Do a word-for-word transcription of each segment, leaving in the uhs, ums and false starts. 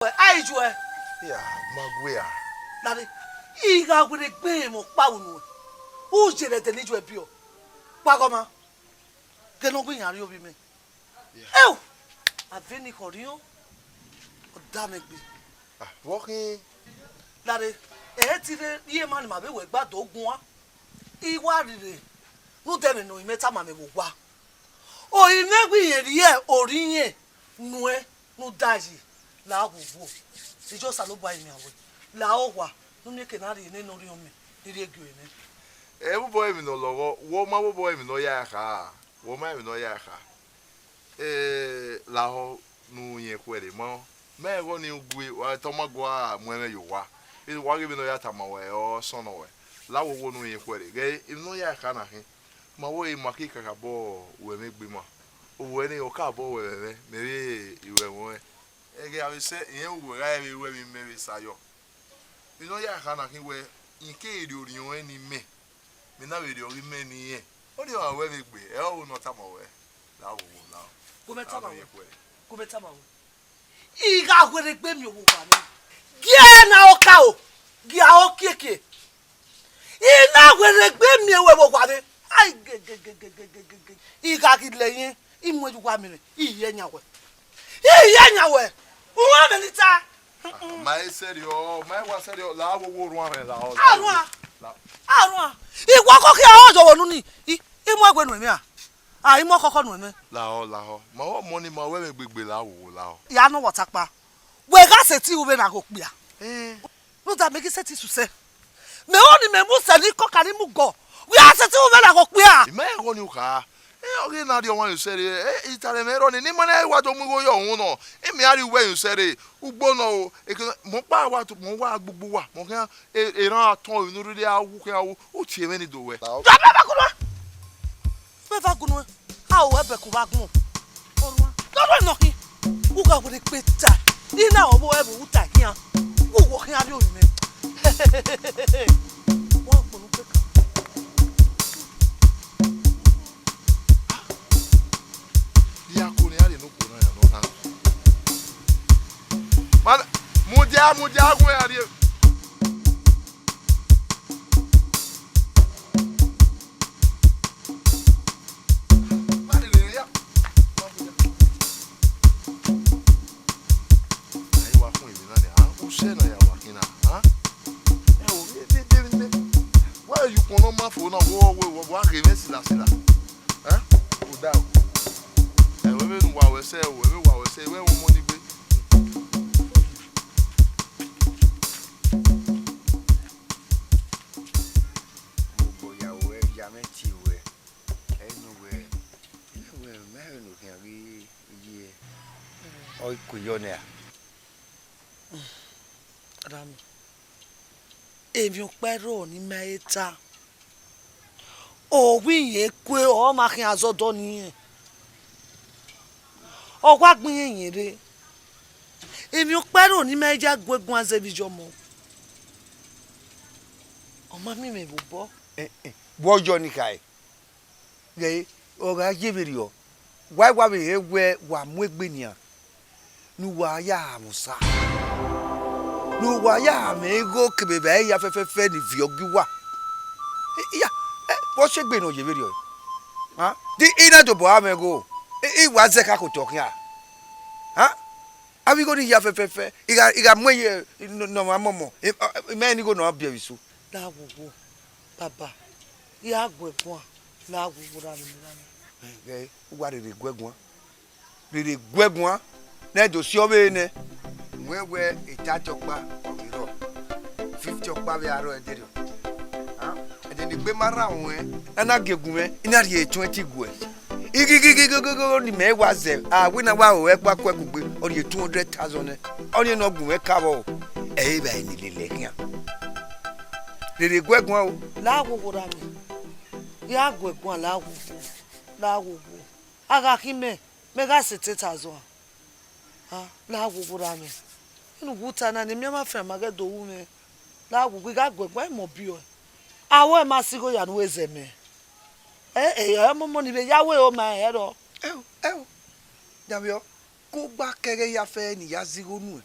Ai, juẹ. Ya, ma gue a. Lare, I gha werriegbe mwẹ ọkpa unu. U ye ẹdẹ ne I juẹ biẹ. Kpaghọmwa, ghe ne ọ gbe iran rrie ovbi mwẹ. Ẹo, a vbe ne I khọ rhiọn, ọ da mwẹ gbe. Ah, vbe ọ khin? Lare, ẹ i te rre, iye emwa ni ma vbe wẹ gba do guan. I wa rhirhi rhunmwuda ẹmwẹ ne orinmwẹ tama mwẹ vbe owa. Orinmwẹ wẹ irẹn rhie orhiọn nuẹn ne u da yi, la wo wo. I ye Osanobua rinmwian wẹ, la owa ne u miẹn eke ne a rhie nene orhiọn mẹ ne I rhie gie mwẹ. Ẹ vbe obọ emwi ne ọ lọghọ, wẹ ọ ma vbe obọ emwi ne ọ ya kha, wẹ ọ ma emwi ne ọ ya kha. Eh, lahọ ne u rẹn khuẹrhẹ ma, mẹ ẹghọ ni ugue, wa tọ ma gua mu ẹmwẹ ye owa. Vbene wa ghe vbene ọ ya tama wẹ, ọ sọnnọ wẹ. La wo wo ne u rẹn khuẹrhẹ, ghẹ emwi ne ọ ya kha na khin. Ma wẹ ma ke kakabọ wẹ mwẹ egbe ma. Ovbi ẹre ọ kakabọ wẹ mwẹ, mẹ vbe ru ẹmwẹ. Ẹghẹ a vbe sẹ, irẹn uwẹ gha vbe ru ẹmwẹ mẹ vbe sa yọ. Emwi ne ọ ya kha na khin wẹ, I keghi rhie orhiọn ẹn ne imẹ, mẹ na vbe rhie ọghe imẹ ne irẹn. Ọ rhie ọmwa wẹ vbe egbe, ẹ ọ ru ne ọ tama wẹ, la wo wo la. Gu mẹ tama wẹ. Gu mẹ tama wẹ. I gha werriegbe miẹn owa mwẹ. Gie na okaro, gie aro kiekie. I na werriegbe miẹn wẹ vbe owa mwẹ. Ai, gegegegegegege. I gha ghi lẹ irẹn, I mu ẹn ye uwa miẹn, I ye yan wẹ. I ye yan wẹ. U wan mwẹ ni ta. Ma i sẹrriọ, ma i wa sẹrriọ, la wo wo rhuan mwẹ la. A rhuan. La. A rhuan. I wa kọkhian ọ yọ vbe unu ni. I, I mu ẹwe nuẹn mwẹ a. A, I mu ọkhọkhọ nuẹn mwẹ. Lahọ, lahọ. Ma wẹ ọmọ ni ma wẹ mwẹ gbegbe la wo wo lahọ. Ya nọ wẹ ọtakpa. Wẹ gha sẹtin ru vbene a ghe okpia. Eh. Rhunmwuda mẹ ghi sẹtin sẹ usẹ. Mẹ ho ni mẹ mu sẹ ni kọka ni mu gọ. Wẹ gha sẹtin ru vbene a ghe okpia. I ma rẹn ẹghọ ni u kha. E, ọ ghi na rhie ọmwa ye usẹ rre, e, I tare mwẹ rrọọ ni, ne ima na wa do mu igho ye ọhun nọ, imẹ a rhie uwẹ ye usẹ rre, ugbo nọ o, eke, mẹ ọkpa wa to, mẹ wa gbugbu wa, mẹ khian, e, erhan atọn emwi ne u rhirhi a wu khian wu, u tie mwẹ ni do wẹ. Dọ mẹ va gunu ẹn. Mẹ va gunu ẹn. A o ẹbẹ ko vbe agbọn. Ọrua. Dọ rhuẹ nọ khin. U gha werriegbe ta. I na ọ vbe ẹvbo u ta khian. U wo khian rrie orinmwẹ. Wa kpunu gbe kan. Dia ko ne a rhie ne okhuo na ya nọ na. Ma, mudia, mudia, gu iran rrie. Ma rhie ya. Ma mudia. Ẹ i wa khuẹn emwi na nia, a? Usẹ na ya wa khin na, a? Ẹ o, de, de, de, de. Wa ye ukpọn ne ọ ma fo na, wọ, wọ, wọ, wa ghe mwẹ sila, sila. Ẹ? Odaro. Ẹ, wẹ vbene uwa wẹ sẹ, wẹ vbe uwa wẹ sẹ, wẹ vbe ọmọ ni gbe. Mobọ ya wẹ, ya mwẹ tie wẹ. Ẹ nu wẹ, ẹ wẹ, mẹ vbe ne u khian ghi ye. Ọ i ku yọ nia. Rami, emwi ọkpa ẹrọ ne ima he ta. Ọ wẹ irẹn kue, ọ ma khian zẹ ọdọ ne irẹn. Ọ wa gbẹn irẹn rre. Emwi ọkpa ẹrọ ne ima ya gu ẹguan zẹ vbe iyọmọ. Ọ ma miẹn mwẹ vbe obọ. Eh, eh, vbọ yọ ni khae? Ghẹ, ọ gha ye vberriọ, wa i wa vbe rẹn wẹ wa mu egbe nian, ne uwa ya mwẹ osa, ne uwa ya mwẹ igho kevbe evbare hia fẹfẹfẹ ni viọ gie uwa. I, iya, ẹ, vbọ sẹ egbe ne ọ ye vberriọ? A, de I na dobọ ra mwẹ igho, I, I wa zẹ khakhe otọ khian. A, avbe igho ni hia fẹfẹfẹ, I gha, I gha mu ẹre ne, ne ọmwa mọmọ, I, I, I ma rẹn ne igho ne ọ biẹ vbe isu. La wowo, baba, ya gu ẹguan, la wowo ra vbe ne ra na. Ghẹ, uwa rere gu ẹguan. Rere gu ẹguan, ne ẹ do si ọvbehe nẹ. Wẹ wẹ thirty ọkpa, ọ vbe rrọọ. Fifty ọkpa vbe a rrọọ ẹdẹrriọ. A, ẹdẹ ne egbe ma rran ruẹn, ne a na gie gu mwẹ, I na rhie twenty guẹ. Ighighighighi ni mẹ wa zẹ, a wẹ na wa ho ẹkpa kuẹ kugbe, ọ rhie two hundred thousand nẹ. Ọnii ne ọ gu mwẹ ka vbọ o, ẹ i re evbare ni lele khian. Rere gu ẹguan o. La wowo ra mwẹ. Ya gu ẹguan la wowo. La wowo. A gha khin mẹ, mẹ gha sẹ ten thousand. A, la wowo ra mwẹ. Inu wu ta na, ne emwi ọmwa fian ma ghẹ do ru mwẹ. La wowo, I gha gu ẹguan, imẹ ọ biẹ ọe. A wẹ ma sẹ igho ya ne u zẹ mẹ. Ẹ, ẹ, ẹ, ọmọmọ ni vbe ya wẹ o ma rẹn rrọọ. Ẹo, ẹo. Davbiọ, ke u gba kẹ ẹghẹ hia fẹẹrẹ ne I ya zẹ igho nuẹn.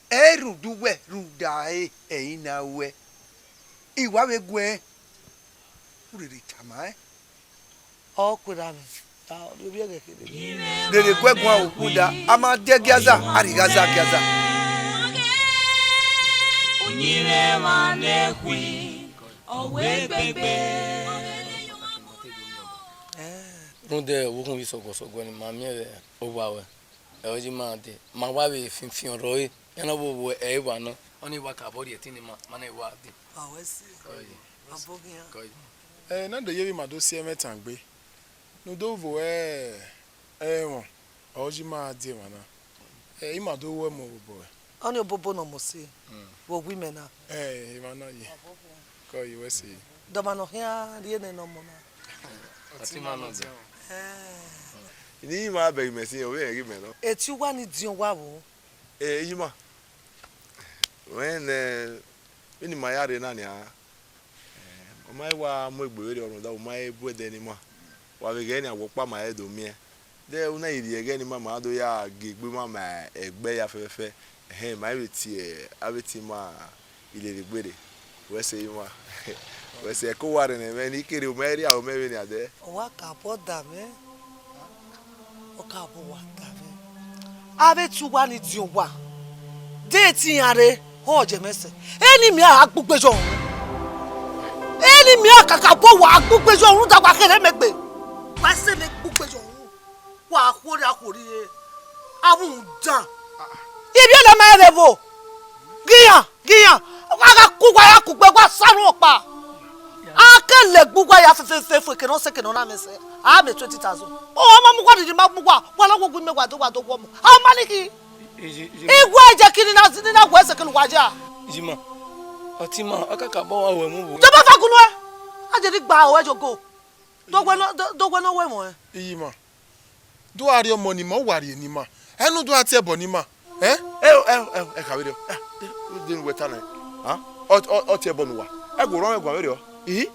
Ẹ i rhunmwuda uwẹ, rhunmwuda ẹre, ẹre I na ruẹ. I wa vbe guẹ, u rherhe tama ẹn. Ọ kuerha mwẹ, a, ọ rhie ovbi ẹghẹ kherhe. Rere guẹ guan o, rhunmwuda, a ma dẹ giaza, a rhie gha za giaza. Uyinmwẹ mwa ne khui, ọ wẹ gbẹgbẹ. Rhunmwuda, vbe ukhunmwu vbe sọguọsọguọ ne ima miẹn vbe owa ruẹ, ẹ i re ima dee, ma wa vbe finfian rrọọ re, iran na vbe owa ẹre wa nọ, ọnii wa ka vbọ rhie ẹtin ne ima, ma na wa dee. Wa wẹ si. Kọye. Aboghian. Kọye. Ẹ, ne a do ye vbe ima do si ẹmwẹ tangbe, ne u do vbe ẹ, ẹmwẹ, ọ ji ima die emwa na. Ẹ, ima do ru ẹmwẹ obobọ ẹ. Ọnii obobo ne ọ mose, vbe owa imẹ na. Ẹ, emwa na ye. Kọye wẹ si. Dọmwa ne ọ khian rhie nene ọmọ na. Ọtẹn ima nọ dia. Ẹ. Ne ima bẹghe imẹ sin, ọ vbe rẹn ghe imẹ nọ. Eti uwa ni diọn uwa vbo? Ẹ, iyima. Wẹ nẹ, vbene ima ya rre na nian, ọ ma wa mu egbe vberriọ rhunmwuda u ma he bu ẹdẹ ne ima. Wa vbe ghẹ nian, wẹ ọkpa ma he do miẹn. De u na i rhie ẹghẹ ne ima ma do ya gie egbe ima ma ẹgbẹ ya fẹfẹfẹ. Ẹhẹn, ma vbe tie avbe etiẹn ima irere gbe rre. Wẹ sẹ ima. Wẹ sẹ ẹko uwa rẹn ne mwẹ ne I kere, u ma i rhie aro mwẹ vbenian dẹ. Ọ wa ka obọ da mwẹ. Ọ ka obọ wa da mwẹ. Avbe eti uwa ni diọn uwa, de eti iran rre, ọ jẹ mwẹ sẹ. Eni mia a gbe ugbeje ọhọn. Eni mia kakabọ wa gbe ugbeje ọhọn, rhunmwuda wa kherhe mẹ egbe. Wa sẹ mẹ gbe ugbeje ọhọn. Wa khuorre akhuorre re. Avbe uhunmwu dan. Ivbi na ma rẹn vbe vbo? Ghi iran, ghi iran. Wa gha ku uwa ya kugbe, wa sa ru ọkpa. A ke lẹ egbe uwa ya fẹfẹfẹ, eke ne ọ sẹ, eke ne ọ na mwẹ sẹ. A mẹ twenty thousand. Ọ ma mu uwa rhirhi, ma mu uwa, wa na wo gu imẹ, wa do, wa do wọ mu. A ma ni ghi. Iye, iye. Iwa je kiri na, ni na wẹ sẹ kele uwa ya. Iyima. Ọtẹn ima, ọ kakabọ wa wẹ mu vbo? Jọba fa gunu ẹ. A je ni gba ẹ, ọ wẹ yo go. Do wẹ nọ, do, do wẹ nọ wẹ mọ ẹ. Iyima. Do a rhie ọmọ ne ima, u wa rhie ne ima. Ẹ ne u do a tie ẹbọ ne ima. Ẹ? Ẹ o, ẹ o, ẹ o, ẹ kha vberriọ. Ẹ, de ne uwẹ ta nẹ? Ha? Ọ, ọ, ọ tie ẹbọ ne uwa. Ẹ gu orhọn mwẹ guan vberriọ. Ihi.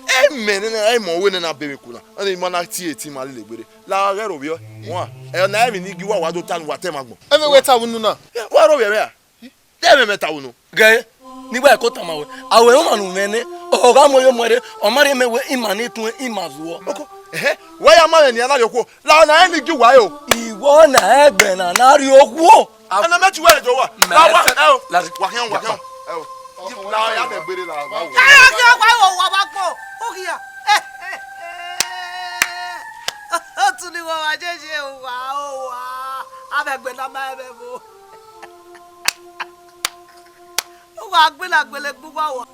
Ẹ mẹ nene, ẹ mẹ ọvbehe nene a be mwẹ iku na. Ọnii ima na tie eti ima lele gberra. La ghẹ rhovbiẹ. Wan, ẹ na emwi ne I gie uwa, wa do ta ne uwa ta ẹmwẹ agbọn. Ẹ mẹ wẹ ta vbe unu na. Ẹ, wa rhovbiẹ mwẹ ra? Te ẹmwẹ mẹ ta unu. Ghẹ, ne I wa ẹko tama wẹ, a wẹ ọmwa ne u mwẹ nẹ, ọ gha mu oyo mu ẹre, ọ ma rhie mẹ wẹ ima ne tuẹn ima zuọ. Oko, ẹhẹ, wẹ ya ma mwẹ nian na rhie okhuo, la ọna rẹn ni gie uwa re o. Iwọ na ẹgbẹ na na rhie okhuo. Ẹna mẹ ti wẹ do wa. Mẹ la wa, ẹ o. La wa khian, wa khian. Ẹ o. La ya mẹ gbere la wa. Ẹ ya khian wa o, wa wa kpo. O khian. Otu ni wọ wa jeje wa o wa. Amẹ gbẹ na ma ẹmwẹ vo. Uwa gbele agbele gbe uwa wa.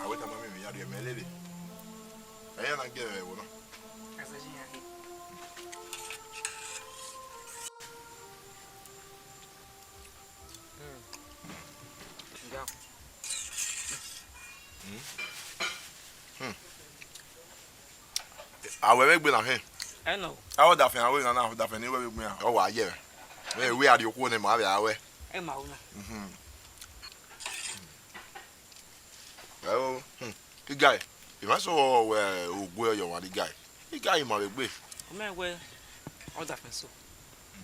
Awe tama mi, mi ya rhie mẹ lele. Ẹ ya na gie ẹvbo na. Hmm. Hmm. A wẹ vbe egbe na hẹn. Ẹ nọ. A wẹ ọdafẹn, a wẹ na na ọdafẹn ne I wẹ vbe egbe na. Ọ wa yẹ. Vbe wẹ a rhie okhuo ne ma vbe a wẹ. Ẹ ma ru na. Mhm. Ẹ o, hmm. Igai, I ma sẹ wẹ ogue ọyọ mwa ne Igai. Igai ma vbe egbe. Ọ mẹ wẹ ọdafẹn so.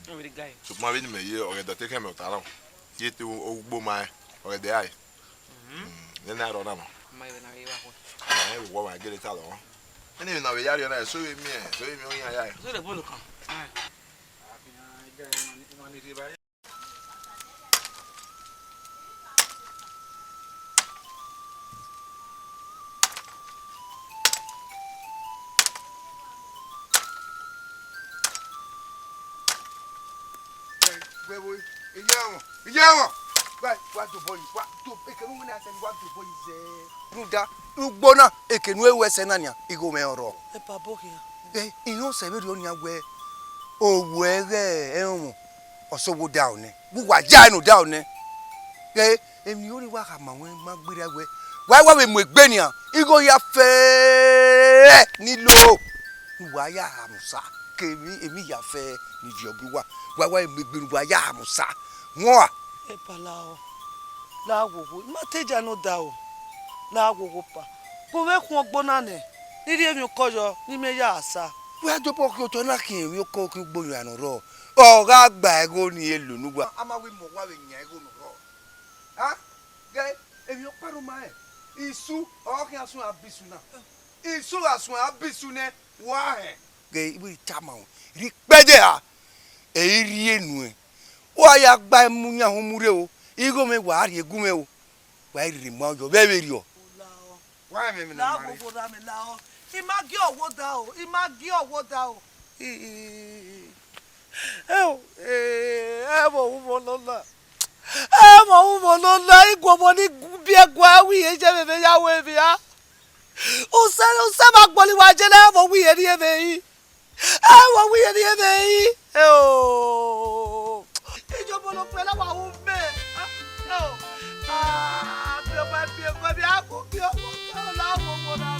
Ọ vbe Igai. Sokpan vbene imẹ ye ọghẹdẹ te khẹ mẹ ọta na. Ye te ugbo ma rẹn, ọghẹdẹ rae. Mhm. Hmm, nene a rrọọ na ma. Ma vbe na vbe wa khuẹ. Ma rẹn vbe wọ ma gele ta lọ. Nene emwi na vbe ya rriọ na, eso vbe miẹn, eso vbe miẹn oyan ya. Eso le bolo kan. Iye ẹmwẹ, iye ẹmwẹ, wa, wa dobọ yi, wa do, eke ne u winna sẹ, wa dobọ yi zẹ. Rhunmwuda, ugbo na, eke ne u ru ẹsẹ na nian, igho mwẹ ọrọ. Ẹ baba okhian. Ẹ, irẹn ọsẹ vberriọ nian wẹ, owẹ ghẹ ẹrọnmwọ, ọ sẹ owa odaro nẹ, vbe uwa ya ẹre ne odaro nẹ. Ẹ, emwi ne I wa khama ruẹn ma gberra wẹ, wa i wa vbe mu egbe nian, igho hia fẹẹrẹ ni lo, ne uwa ya ha mu osa, ke emwi, emwi hia fẹẹrẹ ni viọ gie uwa, wa i wa vbe mu egbe ne uwa ya ha mu osa. Huan. Ẹ baba lahọ, la wowo, I ma te dia ne odaro, la wowo pa. Gu mwẹ khuan ugbo na nẹ, ne I rhie emwi ukọ yọ, ne imẹ ya sa. Wa dobọ khian otọ na khian emwi ọkọ ke ugbo yan nọ rrọọ. Ọ gha gba ẹgho ni e lo ne uwa. A ma wẹ mọ wa vbe yan ẹgho nọ rrọọ. A? Ghe, emwi ọkpa rhoma rẹn. Isu, ọ khian suẹn a bi isu na. Isu gha suẹn a bi isu nẹ, wa hẹn. Ghe, I wẹ I tama ruẹ, rhie ikpẹdẹ ra, ẹ i rhie nuẹn. Wa ya gba imuyan uhunmwu rre o, igho mwẹ wa rhie gu mwẹ o. Wa i rhie ma yọ vbe vberriọ. Wa mwẹ emwi ne a ma rre. Lahọ, I ma gie ọwọda o, I ma gie ọwọda o. Ẹo, ẹmwẹ ọvbuvọ nọ na, ẹmwẹ ọvbuvọ nọ na, I guọmọ ni biẹ gua wẹ irẹn ye vbe ya wẹ vbe a. Usẹ, usẹ ma gbọlọ wa je ne ẹmwẹ wẹ irẹn rhie vbe yi. Ẹmwẹ wẹ irẹn rhie vbe yi. Ẹo. Ijọba nọ kpẹlẹ wa hu mẹ. Ẹo. Ah, biẹ ọmọ, biẹ ọmọ, biẹ ọmọ, biẹ ọmọ, biẹ ọmọ, biẹ ọmọ.